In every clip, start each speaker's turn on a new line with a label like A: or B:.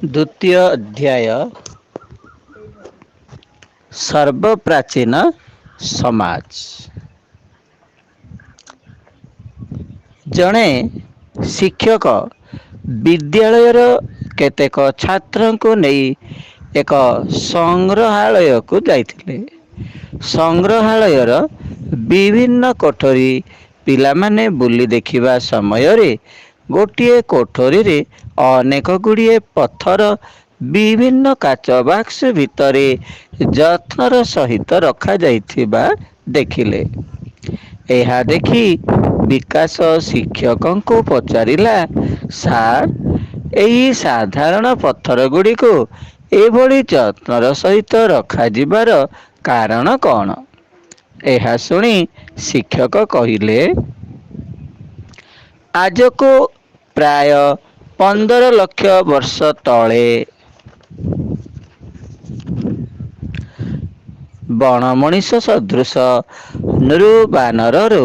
A: ଦ୍ୱିତୀୟ ଅଧ୍ୟାୟ, ସର୍ବପ୍ରାଚୀନ ସମାଜ। ଜଣେ ଶିକ୍ଷକ ବିଦ୍ୟାଳୟର କେତେକ ଛାତ୍ରଙ୍କୁ ନେଇ ଏକ ସଂଗ୍ରହାଳୟକୁ ଯାଇଥିଲେ। ସଂଗ୍ରହାଳୟର ବିଭିନ୍ନ କୋଠରୀ ପିଲାମାନେ ବୁଲି ଦେଖିବା ସମୟରେ ଗୋଟିଏ କୋଠରୀରେ ଅନେକ ଗୁଡ଼ିଏ ପଥର ବିଭିନ୍ନ କାଚ ବାକ୍ସ ଭିତରେ ଯତ୍ନର ସହିତ ରଖାଯାଇଥିବା ଦେଖିଲେ। ଏହା ଦେଖି ବିକାଶ ଶିକ୍ଷକଙ୍କୁ ପଚାରିଲା, ସାର୍, ଏହି ସାଧାରଣ ପଥର ଗୁଡ଼ିକୁ ଏଭଳି ଯତ୍ନର ସହିତ ରଖାଯିବାର କାରଣ କଣ? ଏହା ଶୁଣି ଶିକ୍ଷକ କହିଲେ, ଆଜକୁ ପ୍ରାୟ 15 ଲକ୍ଷ ବର୍ଷ ତଳେ ବଣ ମଣିଷ ସଦୃଶ ନୃବାନରରୁ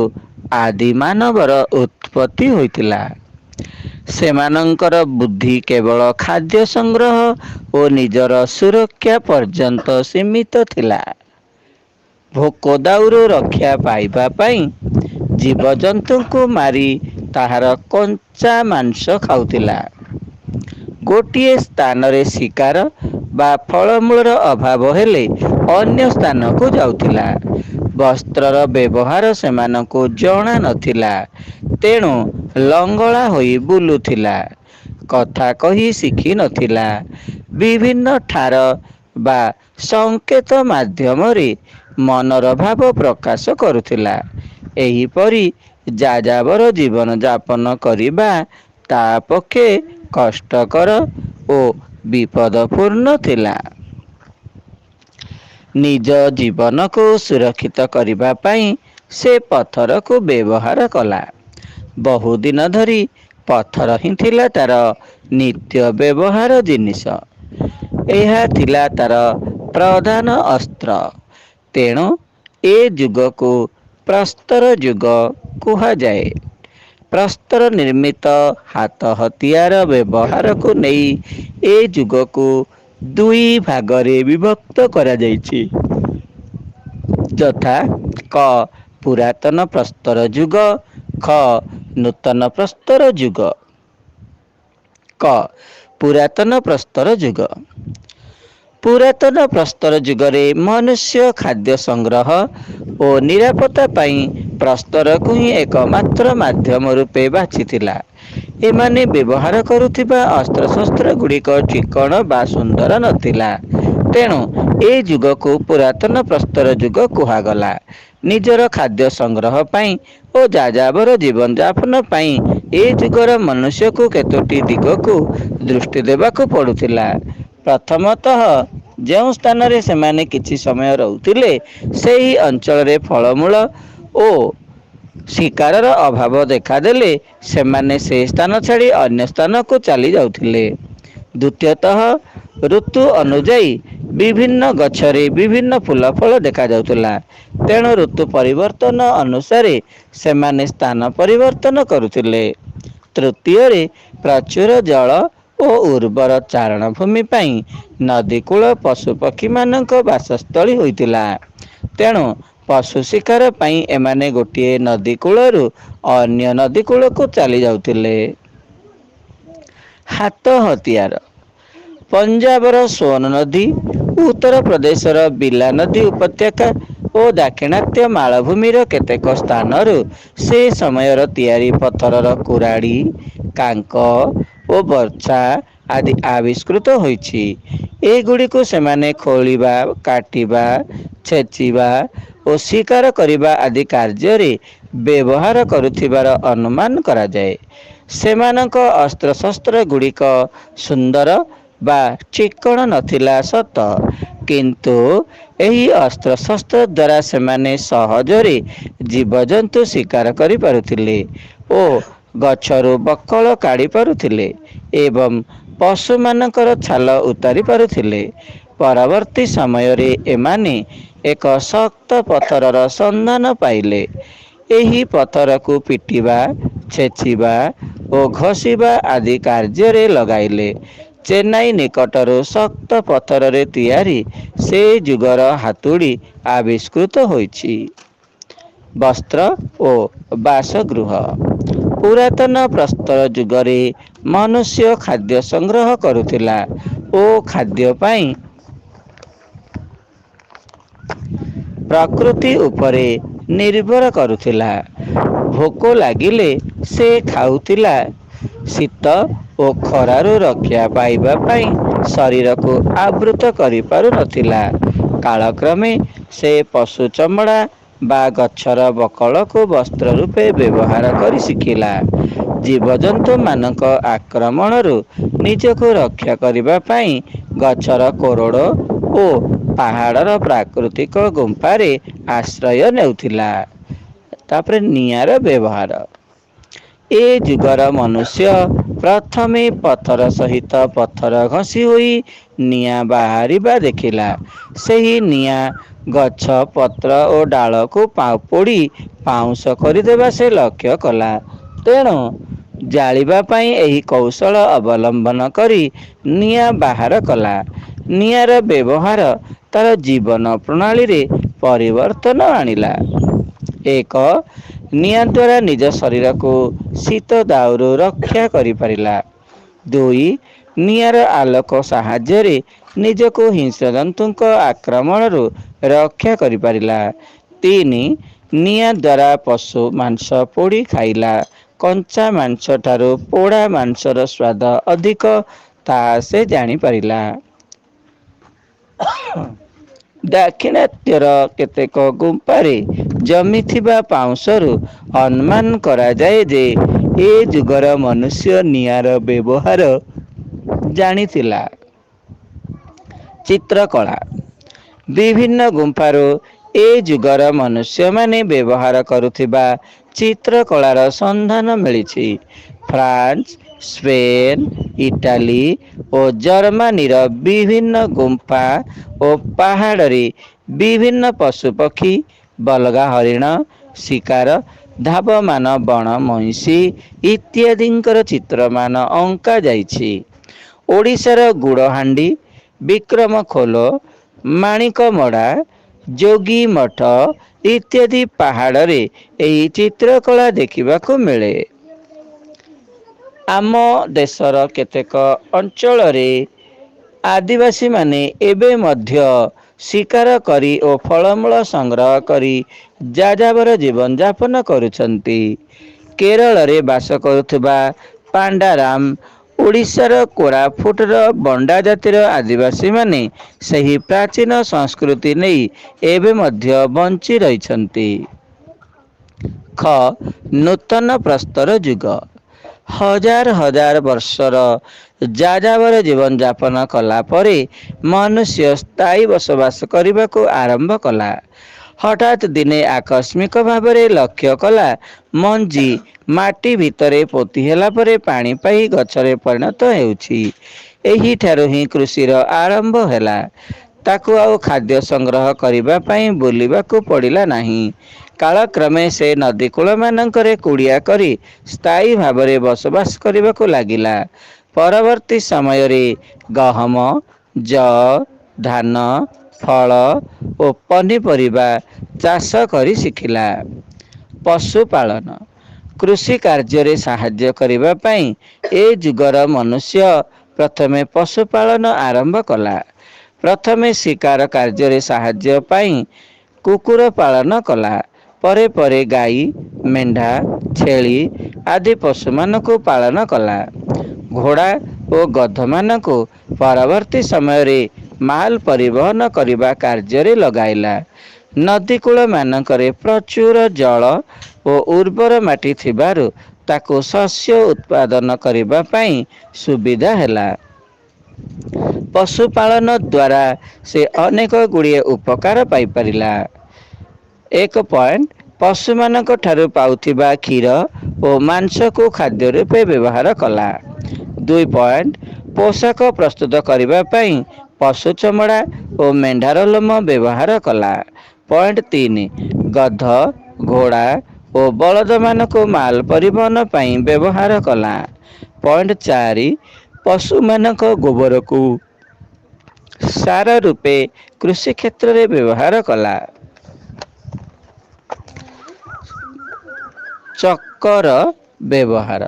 A: ଆଦି ମାନବର ଉତ୍ପତ୍ତି ହୋଇଥିଲା। ସେମାନଙ୍କର ବୁଦ୍ଧି କେବଳ ଖାଦ୍ୟ ସଂଗ୍ରହ ଓ ନିଜର ସୁରକ୍ଷା ପର୍ଯ୍ୟନ୍ତ ସୀମିତ ଥିଲା। ଭୋକ ଦାଉରୁ ରକ୍ଷା ପାଇବା ପାଇଁ ଜୀବଜନ୍ତୁଙ୍କୁ ମାରି ତାହାର କଞ୍ଚା ମାଂସ ଖାଉଥିଲା। ଗୋଟିଏ ସ୍ଥାନରେ ଶିକାର ବା ଫଳମୂଳର ଅଭାବ ହେଲେ ଅନ୍ୟ ସ୍ଥାନକୁ ଯାଉଥିଲା। ବସ୍ତ୍ରର ବ୍ୟବହାର ସେମାନଙ୍କୁ ଜଣା ନଥିଲା, ତେଣୁ ଲଙ୍ଗଳା ହୋଇ ବୁଲୁଥିଲା। କଥା କହି ଶିଖିନଥିଲା। ବିଭିନ୍ନ ଠାର ବା ସଂକେତ ମାଧ୍ୟମରେ ମନର ଭାବ ପ୍ରକାଶ କରୁଥିଲା। ଏହିପରି ଯାଯାବର ଜୀବନ ଯାପନ କରିବା ତା ପକ୍ଷେ କଷ୍ଟକର ଓ ବିପଦପୂର୍ଣ୍ଣ ଥିଲା। ନିଜ ଜୀବନକୁ ସୁରକ୍ଷିତ କରିବା ପାଇଁ ସେ ପଥରକୁ ବ୍ୟବହାର କଲା। ବହୁଦିନ ଧରି ପଥର ହିଁ ଥିଲା ତାର ନିତ୍ୟ ବ୍ୟବହାର ଜିନିଷ। ଏହା ଥିଲା ତାର ପ୍ରଧାନ ଅସ୍ତ୍ର। ତେଣୁ ଏ ଯୁଗକୁ ପ୍ରସ୍ତର ଯୁଗ କୁହାଯାଏ। ପ୍ରସ୍ତର ନିର୍ମିତ ହାତ ହତିଆର ବ୍ୟବହାରକୁ ନେଇ ଏ ଯୁଗକୁ ଦୁଇ ଭାଗରେ ବିଭକ୍ତ କରାଯାଇଛି। ଯଥା: କ ପୁରାତନ ପ୍ରସ୍ତର ଯୁଗ, ଖ ନୂତନ ପ୍ରସ୍ତର ଯୁଗ। କ ପୁରାତନ ପ୍ରସ୍ତର ଯୁଗ। ପୁରାତନ ପ୍ରସ୍ତର ଯୁଗରେ ମନୁଷ୍ୟ ଖାଦ୍ୟ ସଂଗ୍ରହ ଓ ନିରାପତ୍ତା ପାଇଁ ପ୍ରସ୍ତରକୁ ହିଁ ଏକମାତ୍ର ମାଧ୍ୟମ ରୂପେ ବାଛିଥିଲା। ଏମାନେ ବ୍ୟବହାର କରୁଥିବା ଅସ୍ତ୍ରଶସ୍ତ୍ର ଗୁଡ଼ିକ ଚିକ୍କଣ ବା ସୁନ୍ଦର ନଥିଲା। ତେଣୁ ଏ ଯୁଗକୁ ପୁରାତନ ପ୍ରସ୍ତର ଯୁଗ କୁହାଗଲା। ନିଜର ଖାଦ୍ୟ ସଂଗ୍ରହ ପାଇଁ ଓ ଯାଯାବର ଜୀବନଯାପନ ପାଇଁ ଏ ଯୁଗର ମନୁଷ୍ୟକୁ କେତୋଟି ଦିଗକୁ ଦୃଷ୍ଟି ଦେବାକୁ ପଡୁଥିଲା। ପ୍ରଥମତଃ, ଯେଉଁ ସ୍ଥାନରେ ସେମାନେ କିଛି ସମୟ ରହୁଥିଲେ, ସେହି ଅଞ୍ଚଳରେ ଫଳମୂଳ ଓ ଶିକାରର ଅଭାବ ଦେଖାଦେଲେ ସେମାନେ ସେ ସ୍ଥାନ ଛାଡ଼ି ଅନ୍ୟ ସ୍ଥାନକୁ ଚାଲି ଯାଉଥିଲେ। ଦ୍ୱିତୀୟତଃ, ଋତୁ ଅନୁଯାୟୀ ବିଭିନ୍ନ ଗଛରେ ବିଭିନ୍ନ ଫୁଲ ଫଳ ଦେଖାଯାଉଥିଲା। ତେଣୁ ଋତୁ ପରିବର୍ତ୍ତନ ଅନୁସାରେ ସେମାନେ ସ୍ଥାନ ପରିବର୍ତ୍ତନ କରୁଥିଲେ। ତୃତୀୟରେ, ପ୍ରଚୁର ଜଳ ଓ ଉର୍ବର ଚାରଣଭୂମି ପାଇଁ ନଦୀ କୂଳ ପଶୁପକ୍ଷୀମାନଙ୍କ ବାସସ୍ଥଳୀ ହୋଇଥିଲା। ତେଣୁ ପଶୁ ଶିକାର ପାଇଁ ଏମାନେ ଗୋଟିଏ ନଦୀ କୂଳରୁ ଅନ୍ୟ ନଦୀ କୂଳକୁ ଚାଲି ଯାଉଥିଲେ। ହାତ ହତିଆର। ପଞ୍ଜାବର ସୋନ ନଦୀ, ଉତ୍ତରପ୍ରଦେଶର ବିଲା ନଦୀ ଉପତ୍ୟକା ଓ ଦାକ୍ଷିଣାତ୍ୟ ମାଳଭୂମିର କେତେକ ସ୍ଥାନରୁ ସେ ସମୟର ତିଆରି ପଥରର କୁରାଢ଼ୀ, କାଙ୍କ ଓ ବର୍ଛା ଆଦି ଆବିଷ୍କୃତ ହୋଇଛି। ଏଗୁଡ଼ିକୁ ସେମାନେ ଖୋଳିବା, କାଟିବା, ଛେଚିବା ଓ ଶିକାର କରିବା ଆଦି କାର୍ଯ୍ୟରେ ବ୍ୟବହାର କରୁଥିବାର ଅନୁମାନ କରାଯାଏ। ସେମାନଙ୍କ ଅସ୍ତ୍ରଶସ୍ତ୍ର ଗୁଡ଼ିକ ସୁନ୍ଦର ବା ଚିକ୍କଣ ନଥିଲା ସତ, କିନ୍ତୁ ଏହି ଅସ୍ତ୍ରଶସ୍ତ୍ର ଦ୍ୱାରା ସେମାନେ ସହଜରେ ଜୀବଜନ୍ତୁ ଶିକାର କରିପାରୁଥିଲେ ଓ ଗଛରୁ ବକଳ କାଢ଼ି ପାରୁଥିଲେ ଏବଂ ପଶୁମାନଙ୍କର ଛାଲ ଉତାରି ପାରୁଥିଲେ। ପରବର୍ତ୍ତୀ ସମୟରେ ଏମାନେ ଏକ ଶକ୍ତ ପଥରର ସନ୍ଧାନ ପାଇଲେ। ଏହି ପଥରକୁ ପିଟିବା, ଛେଚିବା ଓ ଘଷିବା ଆଦି କାର୍ଯ୍ୟରେ ଲଗାଇଲେ। ଚେନ୍ନାଇ ନିକଟରୁ ଶକ୍ତ ପଥରରେ ତିଆରି ସେ ଯୁଗର ହାତୁଡ଼ି ଆବିଷ୍କୃତ ହୋଇଛି। ବସ୍ତ୍ର ଓ ବାସଗୃହ। ପୁରାତନ ପ୍ରସ୍ତର ଯୁଗରେ ମନୁଷ୍ୟ ଖାଦ୍ୟ ସଂଗ୍ରହ କରୁଥିଲା ଓ ଖାଦ୍ୟ ପାଇଁ ପ୍ରକୃତି ଉପରେ ନିର୍ଭର କରୁଥିଲା। ଭୋକ ଲାଗିଲେ ସେ ଖାଉଥିଲା। ଶୀତ ଓ ଖରାରୁ ରକ୍ଷା ପାଇବା ପାଇଁ ଶରୀରକୁ ଆବୃତ କରିପାରୁନଥିଲା। କାଳକ୍ରମେ ସେ ପଶୁ ଚମଡ଼ା ବା ଗଛର ବକଳକୁ ବସ୍ତ୍ର ରୂପେ ବ୍ୟବହାର କରି ଶିଖିଲା। ଜୀବଜନ୍ତୁମାନଙ୍କ ଆକ୍ରମଣରୁ ନିଜକୁ ରକ୍ଷା କରିବା ପାଇଁ ଗଛର କୋରଡ଼ ଓ ପାହାଡ଼ର ପ୍ରାକୃତିକ ଗୁମ୍ଫାରେ ଆଶ୍ରୟ ନେଉଥିଲା। ତାପରେ ନିଆଁର ବ୍ୟବହାର। ଏ ଯୁଗର ମନୁଷ୍ୟ ପ୍ରଥମେ ପଥର ସହିତ ପଥର ଘଷି ହୋଇ ନିଆଁ ବାହାରିବା ଦେଖିଲା। ସେହି ନିଆଁ ଗଛ ପତ୍ର ଓ ଡାଳକୁ ପୋଡ଼ି ପାଉଁଶ କରିଦେବା ସେ ଲକ୍ଷ୍ୟ କଲା। ତେଣୁ ଜାଳିବା ପାଇଁ ଏହି କୌଶଳ ଅବଲମ୍ବନ କରି ନିଆଁ ବାହାର କଲା। ନିଆଁର ବ୍ୟବହାର ତାର ଜୀବନ ପ୍ରଣାଳୀରେ ପରିବର୍ତ୍ତନ ଆଣିଲା। ଏକ, ନିଆଁ ଦ୍ୱାରା ନିଜ ଶରୀରକୁ ଶୀତ ଦାଉରୁ ରକ୍ଷା କରିପାରିଲା। ଦୁଇ, ନିଆଁର ଆଲୋକ ସାହାଯ୍ୟରେ ନିଜକୁ ହିଂସ୍ରଜନ୍ତୁଙ୍କ ଆକ୍ରମଣରୁ ରକ୍ଷା କରିପାରିଲା। ତିନି, ନିଆଁ ଦ୍ୱାରା ପଶୁ ମାଂସ ପୋଡ଼ି ଖାଇଲା। କଞ୍ଚା ମାଂସ ଠାରୁ ପୋଡ଼ା ମାଂସର ସ୍ୱାଦ ଅଧିକ, ତାହା ସେ ଜାଣିପାରିଲା। ଦାକ୍ଷିଣାତ୍ୟର କେତେକ ଗୁମ୍ଫାରେ ଜମିଥିବା ପାଉଁଶରୁ ଅନୁମାନ କରାଯାଏ ଯେ ଏ ଯୁଗର ମନୁଷ୍ୟ ନିଆଁର ବ୍ୟବହାର ଜାଣିଥିଲା। ଚିତ୍ରକଳା। ବିଭିନ୍ନ ଗୁମ୍ଫାରୁ ଏ ଯୁଗର ମନୁଷ୍ୟମାନେ ବ୍ୟବହାର କରୁଥିବା ଚିତ୍ରକଳାର ସନ୍ଧାନ ମିଳିଛି। ଫ୍ରାନ୍ସ, ସ୍ପେନ, ଇଟାଲୀ ଓ ଜର୍ମାନୀର ବିଭିନ୍ନ ଗୁମ୍ଫା ଓ ପାହାଡ଼ରେ ବିଭିନ୍ନ ପଶୁପକ୍ଷୀ, ବଲଗା ହରିଣ, ଶିକାର, ଧାବମାନ ବଣ ମଇଁଷି ଇତ୍ୟାଦିଙ୍କର ଚିତ୍ରମାନ ଅଙ୍କା ଯାଇଛି। ଓଡ଼ିଶାର ଗୁଡ଼ହାଣ୍ଡି, ବିକ୍ରମଖୋଲ, ମାଣିକମଡ଼ା, ଯୋଗୀମଠ ଇତ୍ୟାଦି ପାହାଡ଼ରେ ଏହି ଚିତ୍ରକଳା ଦେଖିବାକୁ ମିଳେ। ଆମ ଦେଶର କେତେକ ଅଞ୍ଚଳରେ ଆଦିବାସୀମାନେ ଏବେ ମଧ୍ୟ ଶିକାର କରି ଓ ଫଳମୂଳ ସଂଗ୍ରହ କରି ଯାଯାବର ଜୀବନଯାପନ କରୁଛନ୍ତି। କେରଳରେ ବାସ କରୁଥିବା ପାଣ୍ଡାରାମ, ଓଡ଼ିଶାର କୋରାପୁଟର ବଣ୍ଡା ଜାତିର ଆଦିବାସୀମାନେ ସେହି ପ୍ରାଚୀନ ସଂସ୍କୃତି ନେଇ ଏବେ ମଧ୍ୟ ବଞ୍ଚି ରହିଛନ୍ତି। ଖ, ନୂତନ ପ୍ରସ୍ତର ଯୁଗ। ହଜାର ହଜାର ବର୍ଷର ଯାଯାବର ଜୀବନଯାପନ କଲା ପରେ ମନୁଷ୍ୟ ସ୍ଥାୟୀ ବସବାସ କରିବାକୁ ଆରମ୍ଭ କଲା। ହଠାତ୍ ଦିନେ ଆକସ୍ମିକ ଭାବରେ ଲକ୍ଷ୍ୟ କଲା, ମଞ୍ଜି ମାଟି ଭିତରେ ପୋତି ହେଲା ପରେ ପାଣି ପାଇ ଗଛରେ ପରିଣତ ହେଉଛି। ଏହିଠାରୁ ହିଁ କୃଷିର ଆରମ୍ଭ ହେଲା। ତାକୁ ଆଉ ଖାଦ୍ୟ ସଂଗ୍ରହ କରିବା ପାଇଁ ବୁଲିବାକୁ ପଡ଼ିଲା ନାହିଁ। କାଳକ୍ରମେ ସେ ନଦୀକୂଳମାନଙ୍କରେ କୁଡ଼ିଆ କରି ସ୍ଥାୟୀ ଭାବରେ ବସବାସ କରିବାକୁ ଲାଗିଲା। ପରବର୍ତ୍ତୀ ସମୟରେ ଗହମ, ଯଅ, ଧାନ, ଫଳ ଓ ପନିପରିବା ଚାଷ କରି ଶିଖିଲା। ପଶୁପାଳନ। କୃଷି କାର୍ଯ୍ୟରେ ସାହାଯ୍ୟ କରିବା ପାଇଁ ଏ ଯୁଗର ମନୁଷ୍ୟ ପ୍ରଥମେ ପଶୁପାଳନ ଆରମ୍ଭ କଲା। ପ୍ରଥମେ ଶିକାର କାର୍ଯ୍ୟରେ ସାହାଯ୍ୟ ପାଇଁ କୁକୁର ପାଳନ କଲା। ପରେ ପରେ ଗାଈ, ମେଣ୍ଢା, ଛେଳି ଆଦି ପଶୁମାନଙ୍କୁ ପାଳନ କଲା। ଘୋଡ଼ା ଓ ଗଧମାନଙ୍କୁ ପରବର୍ତ୍ତୀ ସମୟରେ ମାଲ ପରିବହନ କରିବା କାର୍ଯ୍ୟରେ ଲଗାଇଲା। ନଦୀକୂଳମାନଙ୍କରେ ପ୍ରଚୁର ଜଳ ଓ ଉର୍ବର ମାଟି ଥିବାରୁ ତାକୁ ଶସ୍ୟ ଉତ୍ପାଦନ କରିବା ପାଇଁ ସୁବିଧା ହେଲା। ପଶୁପାଳନ ଦ୍ୱାରା ସେ ଅନେକ ଗୁଡ଼ିଏ ଉପକାର ପାଇପାରିଲା। ଏକ ପଏଣ୍ଟ, ପଶୁମାନଙ୍କ ଠାରୁ ପାଉଥିବା କ୍ଷୀର ଓ ମାଂସକୁ ଖାଦ୍ୟ ରୂପେ ବ୍ୟବହାର କଲା। ଦୁଇ ପଏଣ୍ଟ, ପୋଷାକ ପ୍ରସ୍ତୁତ କରିବା ପାଇଁ ପଶୁ ଚମଡ଼ା ଓ ମେଣ୍ଢାର ଲୋମ ବ୍ୟବହାର କଲା। ପଏଣ୍ଟ ତିନି, ଗଧ, ଘୋଡ଼ା ଓ ବଳଦମାନଙ୍କୁ ମାଲ ପରିବହନ ପାଇଁ ବ୍ୟବହାର କଲା। ପଏଣ୍ଟ ଚାରି, ପଶୁମାନଙ୍କ ଗୋବରକୁ ସାର ରୂପେ କୃଷି କ୍ଷେତ୍ରରେ ବ୍ୟବହାର କଲା। ଚକର ବ୍ୟବହାର।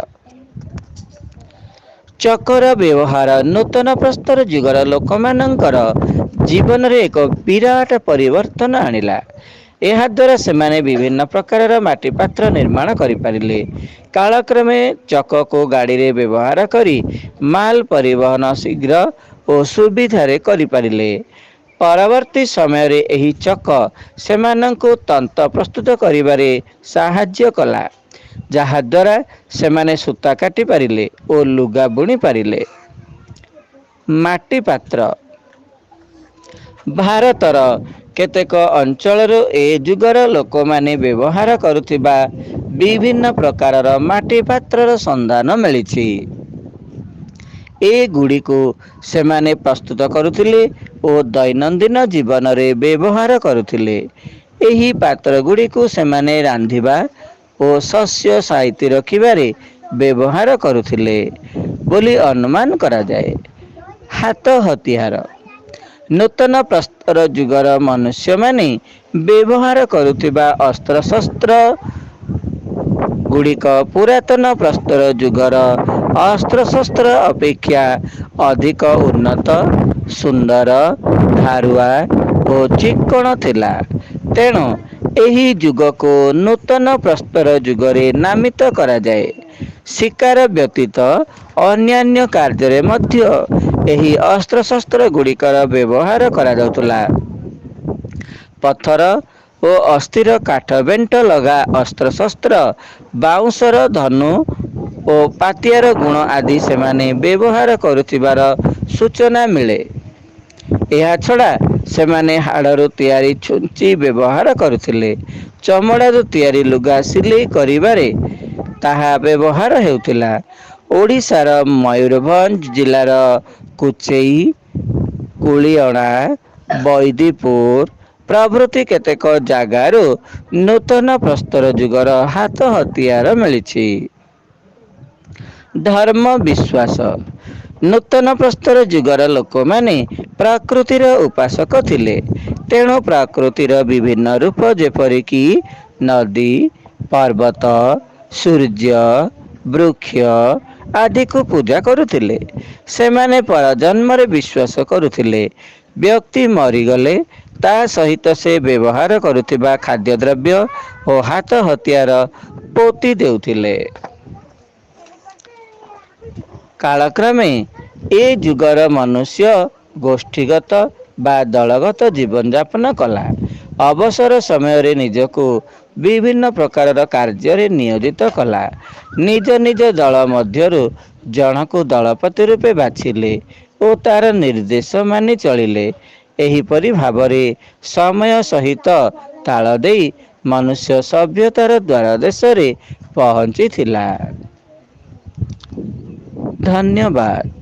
A: ଚକର ବ୍ୟବହାର ନୂତନ ପ୍ରସ୍ତର ଯୁଗର ଲୋକମାନଙ୍କର ଜୀବନରେ ଏକ ବିରାଟ ପରିବର୍ତ୍ତନ ଆଣିଲା। ଏହାଦ୍ୱାରା ସେମାନେ ବିଭିନ୍ନ ପ୍ରକାରର ମାଟିପାତ୍ର ନିର୍ମାଣ କରିପାରିଲେ। କାଳକ୍ରମେ ଚକକୁ ଗାଡ଼ିରେ ବ୍ୟବହାର କରି ମାଲ ପରିବହନ ଶୀଘ୍ର ଓ ସୁବିଧାରେ କରିପାରିଲେ। ପରବର୍ତ୍ତୀ ସମୟରେ ଏହି ଚକ ସେମାନଙ୍କୁ ତନ୍ତ ପ୍ରସ୍ତୁତ କରିବାରେ ସାହାଯ୍ୟ କଲା, ଯାହାଦ୍ୱାରା ସେମାନେ ସୂତା କାଟି ପାରିଲେ ଓ ଲୁଗା ବୁଣି ପାରିଲେ। ମାଟିପାତ୍ର। ଭାରତର କେତେକ ଅଞ୍ଚଳରୁ ଏ ଯୁଗର ଲୋକମାନେ ବ୍ୟବହାର କରୁଥିବା ବିଭିନ୍ନ ପ୍ରକାରର ମାଟିପାତ୍ରର ସନ୍ଧାନ ମିଳିଛି। ଏଗୁଡ଼ିକୁ ସେମାନେ ପ୍ରସ୍ତୁତ କରୁଥିଲେ ଓ ଦୈନନ୍ଦିନ ଜୀବନରେ ବ୍ୟବହାର କରୁଥିଲେ। ଏହି ପାତ୍ରଗୁଡ଼ିକୁ ସେମାନେ ରାନ୍ଧିବା ଓ ଶସ୍ୟ ସାଇତି ରଖିବାରେ ବ୍ୟବହାର କରୁଥିଲେ ବୋଲି ଅନୁମାନ କରାଯାଏ। ହାତ ହତିଆର। ନୂତନ ପ୍ରସ୍ତର ଯୁଗର ମନୁଷ୍ୟମାନେ ବ୍ୟବହାର କରୁଥିବା ଅସ୍ତ୍ରଶସ୍ତ୍ର ଗୁଡ଼ିକ ପୁରାତନ ପ୍ରସ୍ତର ଯୁଗର ଅସ୍ତ୍ରଶସ୍ତ୍ର ଅପେକ୍ଷା ଅଧିକ ଉନ୍ନତ, ସୁନ୍ଦର, ଧାରୁଆ ଓ ଚିକ୍କଣ ଥିଲା। ତେଣୁ ଏହି ଯୁଗକୁ ନୂତନ ପ୍ରସ୍ତର ଯୁଗରେ ନାମିତ କରାଯାଏ। ଶିକାର ବ୍ୟତୀତ ଅନ୍ୟାନ୍ୟ କାର୍ଯ୍ୟରେ ମଧ୍ୟ ଏହି ଅସ୍ତ୍ରଶସ୍ତ୍ରଗୁଡ଼ିକର ବ୍ୟବହାର କରାଯାଉଥିଲା। ପଥର ଓ ଅସ୍ଥିର କାଠ ବେଣ୍ଟ ଲଗା ଅସ୍ତ୍ରଶସ୍ତ୍ର, ବାଉଁଶର ଧନୁ ଓ ପାତିଆର ଗୁଣ ଆଦି ସେମାନେ ବ୍ୟବହାର କରୁଥିବାର ସୂଚନା ମିଳେ। ଏହାଛଡ଼ା ସେମାନେ ହାଡ଼ରୁ ତିଆରି ଛୁଞ୍ଚି ବ୍ୟବହାର କରୁଥିଲେ। ଚମଡ଼ାରୁ ତିଆରି ଲୁଗା ସିଲେଇ କରିବାରେ ତାହା ବ୍ୟବହାର ହେଉଥିଲା। ଓଡ଼ିଶାର ମୟୂରଭଞ୍ଜ ଜିଲ୍ଲାର କୁଚେଇ, କୁଳିଅଣା, ବୈଦିପୁର ପ୍ରଭୃତି କେତେକ ଜାଗାରୁ ନୂତନ ପ୍ରସ୍ତର ଯୁଗର ହାତ ହତିଆର ମିଳିଛି। ଧର୍ମ ବିଶ୍ୱାସ। ନୂତନ ପ୍ରସ୍ତର ଯୁଗର ଲୋକମାନେ ପ୍ରକୃତିର ଉପାସକ ଥିଲେ। ତେଣୁ ପ୍ରକୃତିର ବିଭିନ୍ନ ରୂପ ଯେପରିକି ନଦୀ, ପର୍ବତ, ସୂର୍ଯ୍ୟ, ବୃକ୍ଷ ଆଦିକୁ ପୂଜା କରୁଥିଲେ। ସେମାନେ ପରଜନ୍ମରେ ବିଶ୍ୱାସ କରୁଥିଲେ। ବ୍ୟକ୍ତି ମରିଗଲେ ତା ସହିତ ସେ ବ୍ୟବହାର କରୁଥିବା ଖାଦ୍ୟଦ୍ରବ୍ୟ ଓ ହାତ ହତିଆର ପୋତି ଦେଉଥିଲେ। କାଳକ୍ରମେ ଏ ଯୁଗର ମନୁଷ୍ୟ ଗୋଷ୍ଠୀଗତ ବା ଦଳଗତ ଜୀବନଯାପନ କଲା। ଅବସର ସମୟରେ ନିଜକୁ ବିଭିନ୍ନ ପ୍ରକାରର କାର୍ଯ୍ୟରେ ନିୟୋଜିତ କଲା। ନିଜ ନିଜ ଦଳ ମଧ୍ୟରୁ ଜଣକୁ ଦଳପତି ରୂପେ ବାଛିଲେ ଓ ତାର ନିର୍ଦ୍ଦେଶ ମାନି ଚଳିଲେ। ଏହିପରି ଭାବରେ ସମୟ ସହିତ ତାଳ ଦେଇ ମନୁଷ୍ୟ ସଭ୍ୟତାର ଦ୍ୱାରଦେଶରେ ପହଞ୍ଚିଥିଲା। ଧନ୍ୟବାଦ।